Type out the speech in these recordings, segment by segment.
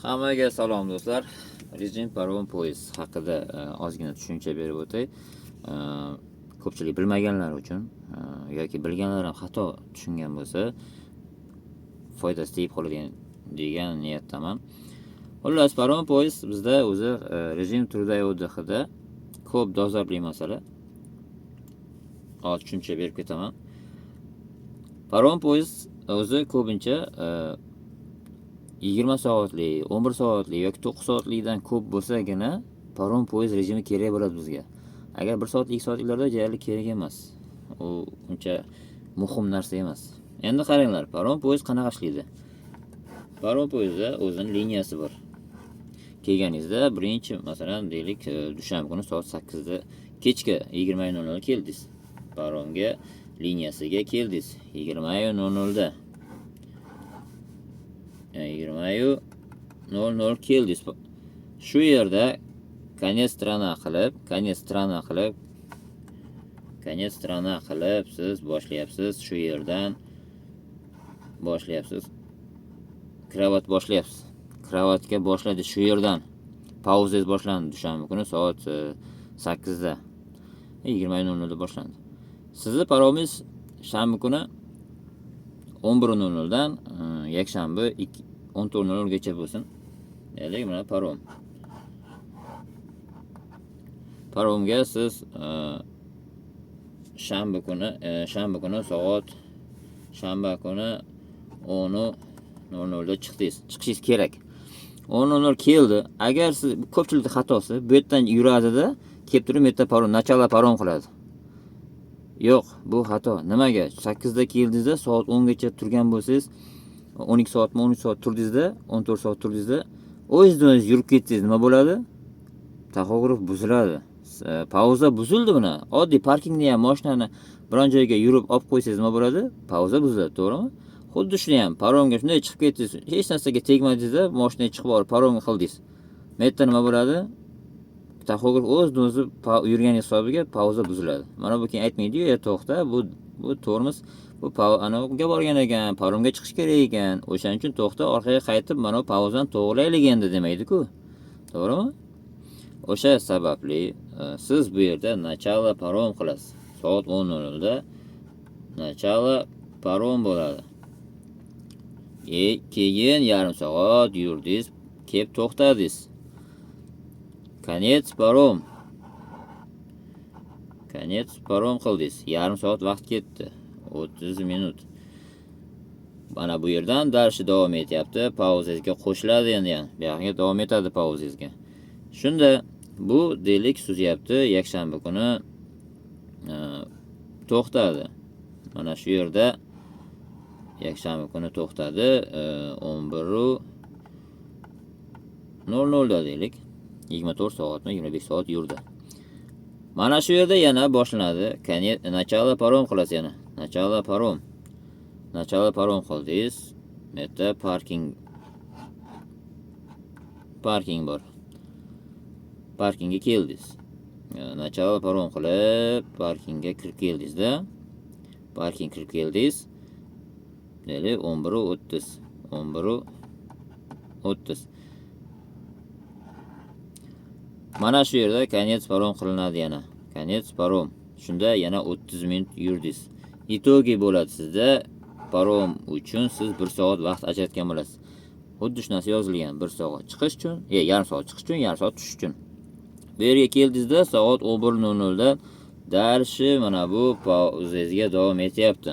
Hammaga salom, do'stlar. Rejim parom poyezd haqida ozgina tushuncha berib o'tay. Ko'pchilik bilmaganlar uchun yoki bilganlar ham xato tushungan bo'lsa, foydasi tegib qoladigan degan niyatdaman. Xullas, parom poyezd bizda o'zi режим труда и отдыха da ko'p dolzarbli masala. Hozir tushuncha berib ketaman. Parom poyezd o'zi ko'pincha 20 soatlik, 11 soatlik yoki 9 soatlikdan ko'p bo'lsagina parom poyezd rejimi kerak bo'ladi bizga. Agar 1 soat, 2 soatliklarda deyarli kerak emas. U uncha muhim narsa emas. Endi qaranglar, parom poyezd qanaqa ishlaydi? Parom poyezdda o'zini liniyasi bor. Kelganingizda birinchi, masalan, deylik, dushanba kuni soat 8 da kechki 20:00 keldingiz. Paromga liniyasiga keldingiz 20:00 da. 20:00 keldingiz. Shu yerda конец страна qilib, конец страна qilib, конец страна qilib siz boshlayapsiz, shu yerdan boshlayapsiz. Кровать boshlayapsiz. Кровать ga boshladi shu yerdan. Pauzangiz boshlandi dushanba kuni soat 8 da. 20:00 da boshlandi. Sizni paromingiz shanba kuni 11:00 dan yakshanba 14:00 gacha bo'lsin. Deylik, mana parom. Paromga siz shanba kuni soat shanba kuni 10:00 da chiqdingiz. Chiqishingiz kerak. 10:00 keldi. Agar siz, ko'pchilikning xatosi, bu yerdan yuradida, kelib turib bu yerda parom, начало parom qiladi. Yo'q, bu xato. Nimaga? 8 da keldingizda, soat 10 gacha turgan bo'lsangiz, 12 soatmi, 13 soat turdingizda, 14 soat turdingizda, o'zingizdan o'zingiz yurib ketsangiz nima bo'ladi? Taxograf buziladi. Pauza buzildi buni. Oddiy parkingda ham mashinani biron joyga yurib olib qo'ysangiz nima bo'ladi? Pauza buziladi, to'g'rimi? Xuddi shuni ham paromga shunday chiqib ketdingiz, hech narsaga tegmadingizda, mashinaga chiqib borib paromga qildingiz. Bu yerda nima bo'ladi? Taxograf o'zidan o'zi yurgan hisobiga pauza buziladi. Mana bu keyin aytmaydi-yu, "E, to'xta, bu tormoz, bu anaviga borgan ekan, paromga chiqish kerak ekan. O'shaning uchun to'xta, orqaga qaytib mana bu pauzani to'g'rilaylik endi" demaydi-ku. To'g'rimi? O'sha sababli siz bu yerda начало parom qilasiz. Soat 10:00 da начало parom bo'ladi. Keyin yarim soat yurdingiz, kelib to'xtadingiz. Конец parom. Конец parom qildingiz. Yarim soat vaqt ketdi. 30 minut. Mana bu yerdan дальше davom etyapti. Pauzangizga qo'shiladi endi ham. Bu yoqqa davom etadi pauzangizga. Shunda bu deylik suzyapti, yakshanba kuni to'xtadi. Mana shu yerda yakshanba kuni to'xtadi, 11:00 da deylik. 24 soatmi, 25 soat yurdi. Mana shu yerda yana boshlanadi. Конец, начало parom qilasiz yana. Начало parom. Начало parom qildingiz. Bu yerda parking bor. Parkingga keldingiz. Начало parom qilib, parkingga kirib keldingizda. Parking kirib keldingiz. Deylik, 11:30. 11:30. Mana shu yerda конец parom qilinadi yana. Конец parom. Shunda yana 30 minut yurdingiz. Итоги bo'ladi sizda parom uchun siz 1 soat vaqt ajratgan bo'lasiz. Xuddi shu narsa yozilgan. 1 soat chiqish uchun, yarim soat chiqish uchun, yarim soat tushish uchun. Bu yerga keldingizda soat 11:00 da дальше mana bu pauzangizga davom etyapti.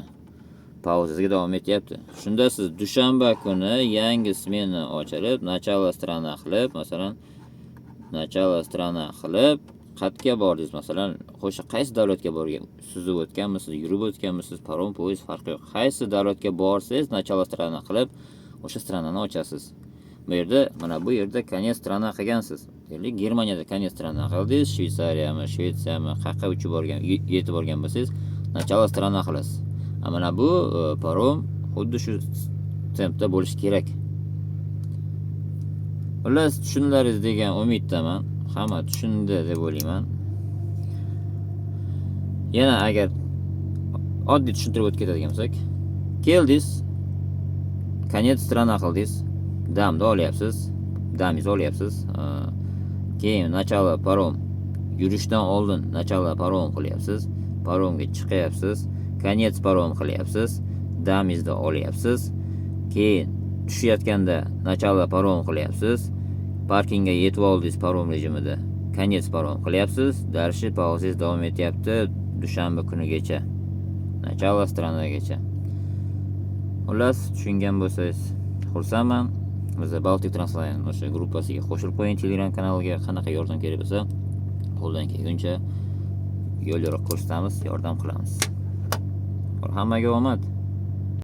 Pauzangizga davom etyapti. Shunda siz dushanba kuni yangi smena ochilib, начало страна qilib, masalan, начало страна qilib, qayerga bordingiz? Masalan, o'sha qaysi davlatga borgan, suzib o'tganmisiz, yurib o'tganmisiz, parom, poyezd farqi yo'q. Qaysi davlatga borsangiz, начало страна qilib, o'sha страна ni ochasiz. Bu yerda, mana bu yerda конец страна qilgansiz. Deylik, Germaniyada конец страна qildingiz, Shvetsariyami, Shvetsiyami, qayerqa uchib borgan, yetib borgan bo'lsangiz, начало страна qilasiz. Mana bu parom xuddi shu tempda bo'lishi kerak. Xullas, tushundilaringiz degan umiddaman. Hamma tushundi deb o'ylayman. Yana agar oddiy tushuntirib o'tib ketadigan bo'lsak, keldingiz, конец страна qildingiz, damni olyapsiz. Damingizni olyapsiz. Keyin начало parom, yurishdan oldin начало parom qilyapsiz, paromga chiqyapsiz, конец parom qilyapsiz, damingizni olyapsiz. Keyin tushayotganda начало parom qilyapsiz, parkingga yetib oldingiz, parom rejimida конец parom qilyapsiz. Дальше pauzangiz davom etyapti dushanba kunigacha, начало страна gacha. Xullas, tushungan bo'lsangiz, xursandman. Biza Baltic Transline o'sha gruppasiga qo'shilib qo'ying, Telegram kanaliga. Qanaqa yordam kerak bo'lsa, qo'ldan kelguncha yo'l yo'riq ko'rsatamiz, yordam qilamiz. Hammaga omad.